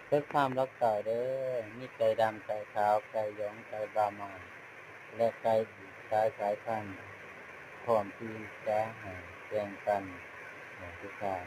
ເບິ່ງຄວາມລັກສາເດີ ມີໄກ່ດຳ, ໄກ່ຂາວ, ໄກ່ຢອງ, ໄກ່ບາມາ ແລະ ໄກ່ອີກຫຼາຍສາຍພັນ ພ້ອມທີ່ຈະໃຫ້ແບ່ງປັນໃຫ້ທຸກທ່ານ.